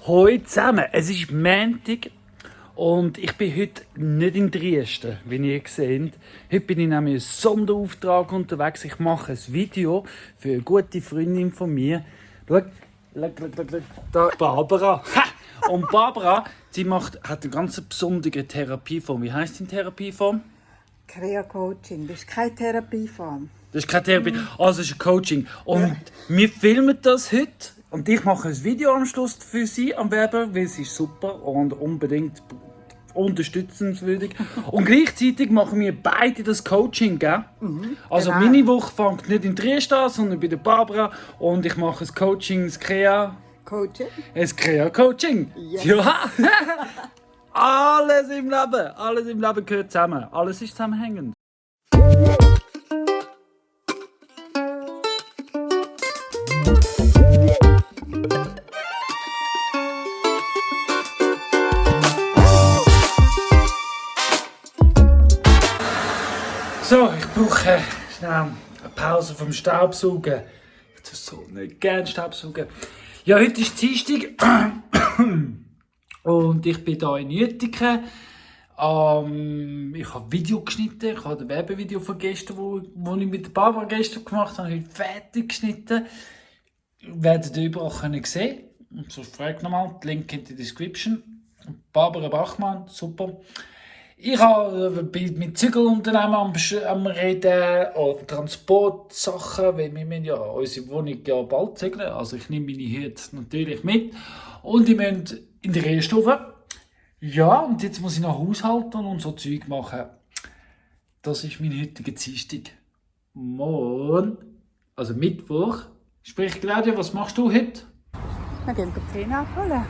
Hallo zusammen, es ist Montag und ich bin heute nicht in Dresden, wie ihr seht. Heute bin ich nämlich einen Sonderauftrag unterwegs. Ich mache ein Video für eine gute Freundin von mir. Schau, da Barbara. Ha! Und Barbara, sie hat eine ganz besondere Therapieform. Wie heisst die Therapieform? Krea-Coaching, das ist keine Therapieform. Das ist keine Therapie, also es ist ein Coaching. Und wir filmen das heute. Und ich mache ein Video am Schluss für sie am Werben, weil sie ist super und unbedingt unterstützenswürdig. Und gleichzeitig machen wir beide das Coaching, gell? Also genau. meine Woche fängt nicht in Dresden an, sondern bei der Barbara. Und ich mache ein Coaching, das Coaching? Ein Krea-Coaching. Yes. Ja! Alles im Leben gehört zusammen. Alles ist zusammenhängend. So, ich brauche schnell eine Pause vom Staubsaugen. Ich tue so nicht gerne Staubsaugen. Ja, heute ist Dienstag und ich bin hier in Uetiken. Ich habe Video geschnitten. Ich habe ein Werbevideo von gestern, wo ich mit der Barbara gestern gemacht habe, heute fertig geschnitten. Ihr werdet überall sehen. Und so fragt nochmal, die Link in der Description. Barbara Bachmann, super. Ich bin mit Zügelunternehmen am Reden oder Transportsachen, weil wir müssen ja unsere Wohnung ja bald zügeln. Also ich nehme meine Hüte natürlich mit. Und ich muss in der Rehstufe. Ja, und jetzt muss ich noch haushalten und so Zeug machen. Das ist mein heutiger Dienstag. Morgen, also Mittwoch. Sprich, Claudia, was machst du heute? Wir gehen die Zähne abholen.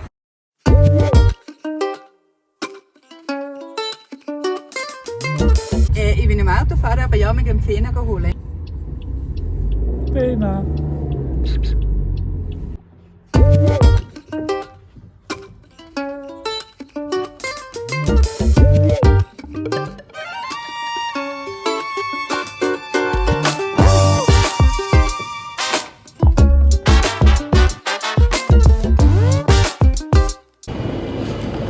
Ich bin im Autofahrer, aber ja, wir gehen die Zähne holen. Bena.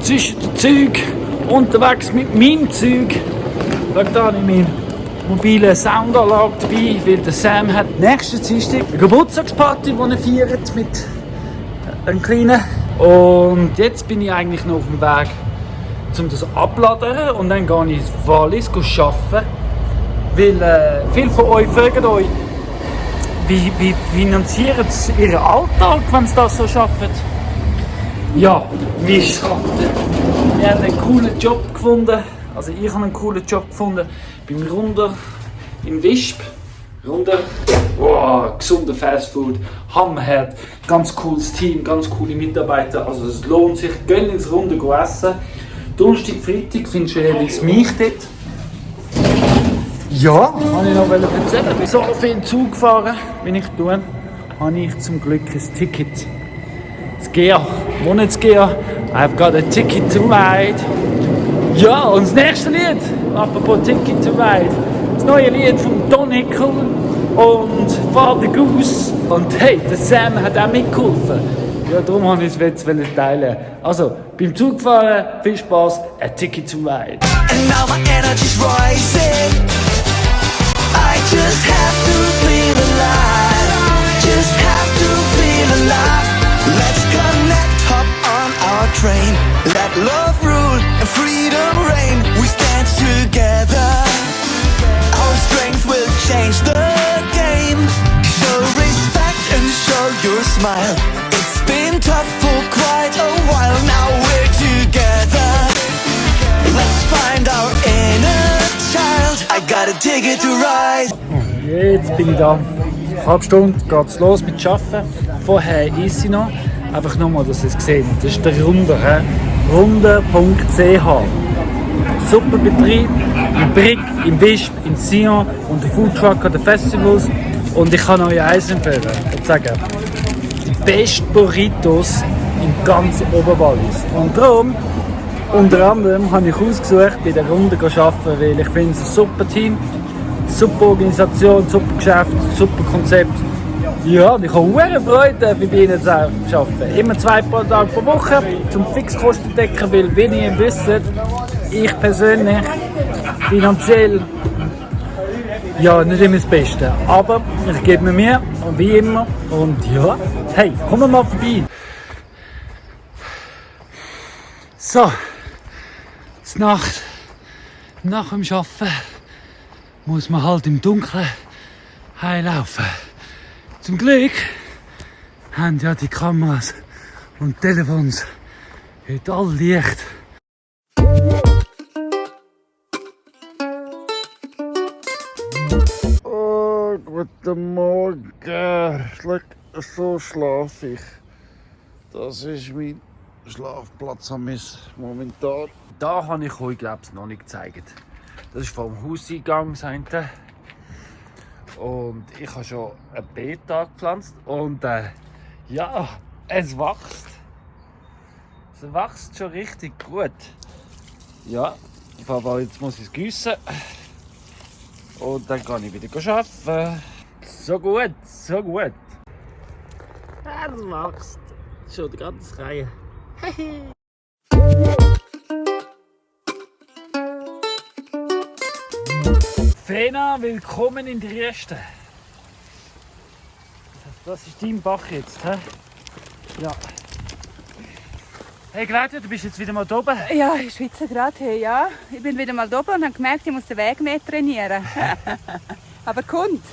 Zwischen den Zügen unterwegs mit meinem Zeug. Schau, da habe ich meine mobile Soundanlage dabei, weil der Sam hat nächsten Dienstag eine Geburtstagsparty, die er feiert mit einem Kleinen. Und jetzt bin ich eigentlich noch auf dem Weg, um das abzuladen und dann gehe ich ins Wallis arbeiten. Weil viele von euch fragen euch, wie finanzieren sie ihren Alltag, wenn sie das so arbeiten? Ja, wir arbeiten. Wir haben einen coolen Job gefunden. Also ich habe einen coolen Job gefunden beim Runder im Wisp. Runder, wow, gesunder Fastfood, Hammerherd, ganz cooles Team, ganz coole Mitarbeiter. Also es lohnt sich, gehen ins Runder essen. Donnerstag, Freitag findest du jeweils mich dort. Ja, wollte ich noch erzählen. Ich bin so viel Zug gefahren, wie ich tue, habe ich zum Glück ein Ticket. Das GEA, wo nicht das GEA? I've got a ticket to ride. Ja, und das nächste Lied, apropos Ticket to Ride, das neue Lied von Don Hickel und Father Goose. Und hey, der Sam hat auch mitgeholfen. Ja, darum wollte ich es jetzt teilen. Also, beim Zugfahren, viel Spaß, a Ticket to Ride. And now my energy's rising. I just have to feel alive. Just have to feel alive. Let's connect, hop on our train. Let love rule and freedom reign. We stand together. Our strength will change the game. Show respect and show your smile. It's been tough for quite a while. Now we're together. Let's find our inner child. I got a ticket to ride. Jetzt bin ich da. Eine halbe Stunde geht es los mit Arbeiten. Vorher ist sie noch. Einfach nochmal, dass ihr es seht. Das ist der Runder. Runder.ch. Super Betrieb. Im Brick, im Wisp, in Sion und der Foodtruck an den Festivals. Und ich kann euch eins empfehlen. Ich würde sagen, die besten Burritos in ganz Oberwallis. Und darum, unter anderem, habe ich ausgesucht, bei der Runde zu arbeiten, weil ich finde es ein super Team, super Organisation, super Geschäft, super Konzept. Ja, und ich habe hohe Freude, bei Ihnen zu arbeiten. Immer 2 Tage pro Woche, zum Fixkosten decken, weil, wie ihr wisst, ich persönlich finanziell ja, nicht immer das Beste. Aber ich gebe mir Mühe, wie immer. Und ja, hey, kommen wir mal vorbei. So, zur Nacht, nach dem Arbeiten, muss man halt im Dunkeln heimlaufen. Zum Glück haben ja die Kameras und Telefons heute all Licht. Oh, guten Morgen. Schau, so schlafe ich. Das ist mein Schlafplatz momentan. Da habe ich euch, glaube ich, noch nicht gezeigt. Das ist vom Hauseingang hinten. Und ich habe schon ein Beet angepflanzt. Und ja, es wächst. Es wächst schon richtig gut. Ja, aber jetzt muss ich es gießen. Und dann kann ich wieder arbeiten. So gut, so gut. Es wächst. Schon die ganze Reihe. Fena, willkommen in die Reste. Das ist dein Bach jetzt, hä? Ja. Hey Claudia, du bist jetzt wieder mal da oben. Ja, ich schwitze gerade. Hey, ja. Ich bin wieder mal da oben und habe gemerkt, ich muss den Weg mehr trainieren. Aber kommt.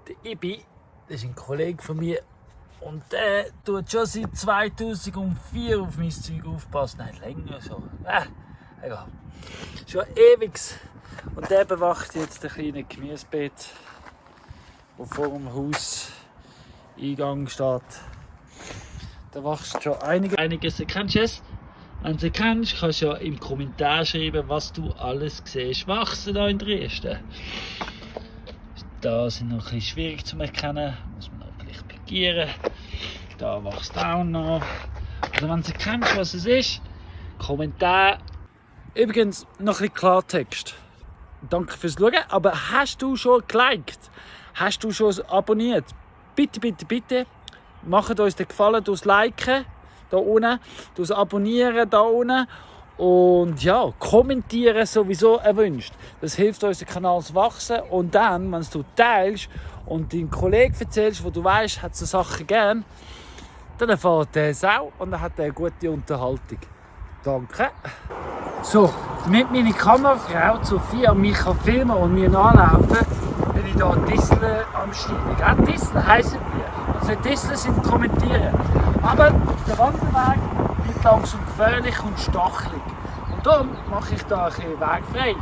Der Ibi, das ist ein Kollege von mir. Und der tut schon seit 2004 auf mein Zeug aufpassen. Nein, länger schon. Egal. Schon ewig. Und der bewacht jetzt ein kleines Gemüsebeet, das vor dem Hauseingang steht. Da wächst schon einiges. Kennst du es? Wenn du es kennst, kannst du ja im Kommentar schreiben, was du alles siehst. Wachsen da in Dresden. Da sind noch ein bisschen schwierig zu erkennen. Muss man noch vielleicht pikieren. Da wächst auch noch. Also wenn du kennst, was es ist, Kommentar. Übrigens noch ein bisschen Klartext. Danke fürs Schauen. Aber hast du schon geliked? Hast du schon abonniert? Bitte, bitte, bitte. Macht uns den Gefallen durchs Liken da unten, durchs Abonnieren da unten und ja, kommentieren sowieso erwünscht. Das hilft unserem Kanal zu wachsen und dann, wenn du teilst und deinem Kollegen erzählst, wo du weißt, hat so Sachen gern, dann erfährt er es auch und dann hat er eine gute Unterhaltung. Danke. So, damit meine Kamerafrau Sophia mich filmen und mir nachlaufen, bin ich hier Disteln am Schneiden. Auch Disteln heissen die. Also Disteln sind kommentieren. Aber der Wanderweg wird langsam gefährlich und stachelig. Und darum mache ich da ein bisschen Weg frei.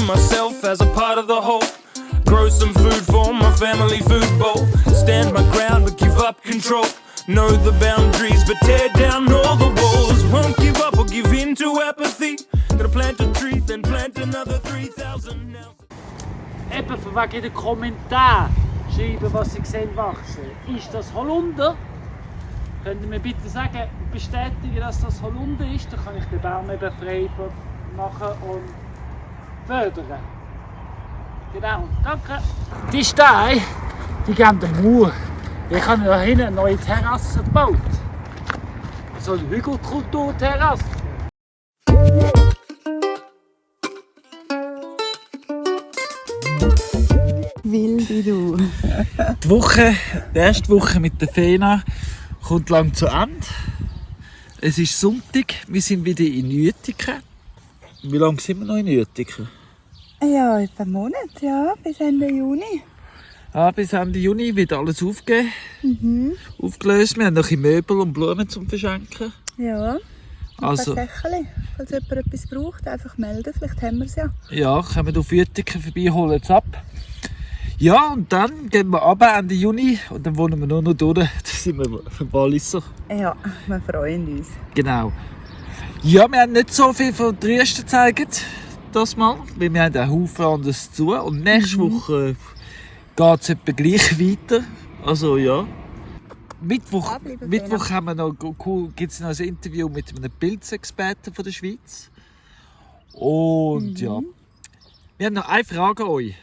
Myself as a part of the whole. Grow some food for my family food bowl. Stand my ground but give up control. Know the boundaries but tear down all the walls. Won't give up or give in to apathy. Gonna plant a tree then plant another 3000 now. Eben von wegen in den Kommentaren schreiben, was sie sehen wachsen. Ist das Holunder? Könnt ihr mir bitte sagen, bestätigen, dass das Holunder ist? Dann kann ich den Baum eben frei machen und fördern. Genau, danke. Die Steine, die geben den Mauer. Ich habe da hinten eine neue Terrasse gebaut. So eine Hügelkulturterrasse. Wild wie du. Die erste Woche mit der Fena kommt lang zu Ende. Es ist Sonntag, wir sind wieder in Uetiken. Wie lange sind wir noch in Uetiken? Ja, etwa einen Monat, ja, bis Ende Juni. Ja, bis Ende Juni wird alles aufgelöst. Wir haben noch ein Möbel und Blumen zum Verschenken. Ja, Also, ein paar Säckchen. Falls jemand etwas braucht, einfach melden, vielleicht haben wir es ja. ja, kommen wir auf Uetiken vorbei, holen es ab. Ja, und dann gehen wir runter Ende Juni und dann wohnen wir nur noch dort. Dann sind wir im Walliser. Ja, wir freuen uns. Genau. Ja, wir haben nicht so viel von Dresden gezeigt. das mal, weil wir haben einen Haufen anderes zu tun. Und nächste Woche geht es etwa gleich weiter. Also ja. Mittwoch haben wir noch, gibt es noch ein Interview mit einem Pilzexperten von der Schweiz. Und ja, wir haben noch eine Frage an euch.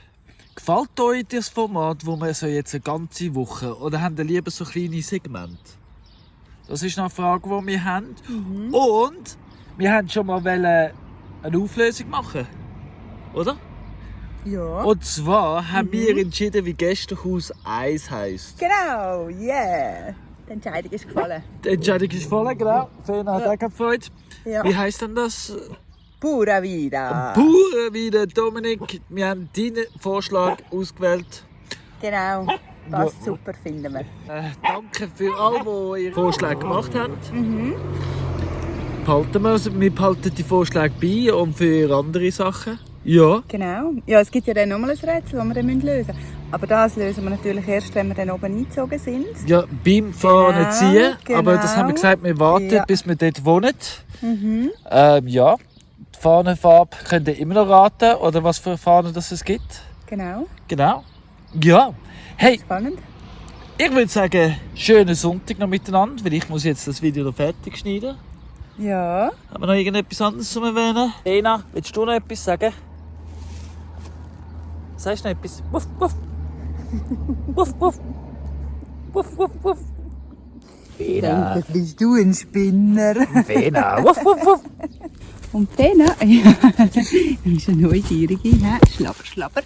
Gefällt euch das Format, wo wir so jetzt eine ganze Woche, oder habt ihr lieber so kleine Segmente? Das ist noch eine Frage, die wir haben. Und wir haben schon mal eine Auflösung machen, oder? Ja. Und zwar haben wir entschieden, wie Gästehaus 1 heisst. Genau, yeah. Die Entscheidung ist gefallen. Die Entscheidung ist voll, genau. Fena hat auch gefreut. Ja. Wie heisst denn das? Pura vida. Pure wieder, Dominik. Wir haben deinen Vorschlag ausgewählt. Genau, passt super, finden wir. Danke für alle, die ihre Vorschläge gemacht haben. Wir behalten die Vorschläge bei und für andere Sachen. Ja. Genau. Ja, es gibt ja dann nochmal ein Rätsel, das wir dann lösen müssen. Aber das lösen wir natürlich erst, wenn wir dann oben eingezogen sind. Ja, beim Fahren ziehen. Genau. Aber das haben wir gesagt, wir warten, Ja. bis wir dort wohnen. Ja, die Fahnenfarbe könnt ihr immer noch raten, oder was für Fahnen das es gibt. Genau, Genau. Ja. Hey, spannend. ich würde sagen, schönen Sonntag noch miteinander, weil ich muss jetzt das Video noch fertig schneiden. Ja. Haben wir noch irgendetwas anderes zu erwähnen? Lena, willst du noch etwas sagen? Sagst du noch etwas? Wuff, wuff. Wuff, wuff. Wuff, wuff, wuff. Lena. Bist du ein Spinner? Lena. Wuff, wuff, wuff. Und Fena, ja, das ist eine Neugierige, ja? Schlapper, schlapper.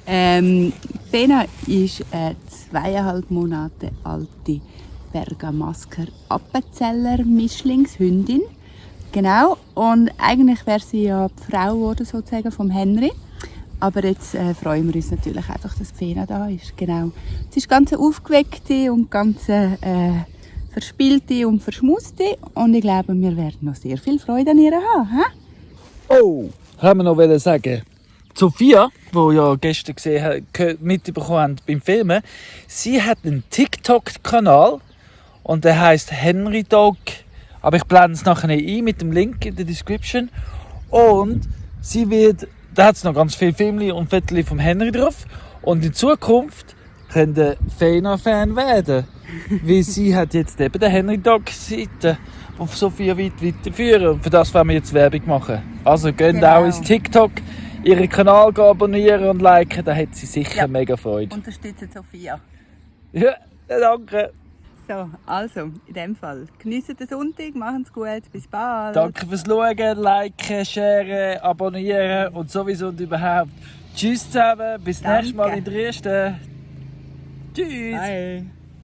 Fena ist eine 2,5 Monate alte Bergamasker Appenzeller Mischlingshündin. Genau, und eigentlich wäre sie ja die Frau geworden, sozusagen, vom Henry. Aber jetzt freuen wir uns natürlich einfach, dass Fena da ist. Genau. Sie ist ganz aufgeweckte und ganz verspielte und verschmuste. Und ich glaube, wir werden noch sehr viel Freude an ihr haben. He? Oh, haben wir noch sagen. Sophia, die ja gestern mitbekommen haben beim Filmen, sie hat einen TikTok-Kanal und der heisst Henry Dog. Aber ich blende es nachher ein mit dem Link in der Description. Und da hat es noch ganz viele Filme und Fotos vom Henry drauf. Und in Zukunft könnte Fena-Fan werden. Weil sie hat jetzt eben den Henry Dog-Seite auf Sophia weiterführen. Und für das werden wir jetzt Werbung machen. Also geht Genau. auch ins TikTok, ihren Kanal abonnieren und liken, da hat sie sicher mega Freude. Unterstützen Sophia. Ja, danke. So, also, in dem Fall. Geniessen den Sonntag, machen's gut, bis bald. Danke fürs Schauen, liken, sharen, abonnieren und sowieso und überhaupt. Tschüss zusammen, bis Danke. nächstes Mal in Dresden. Tschüss. Bye.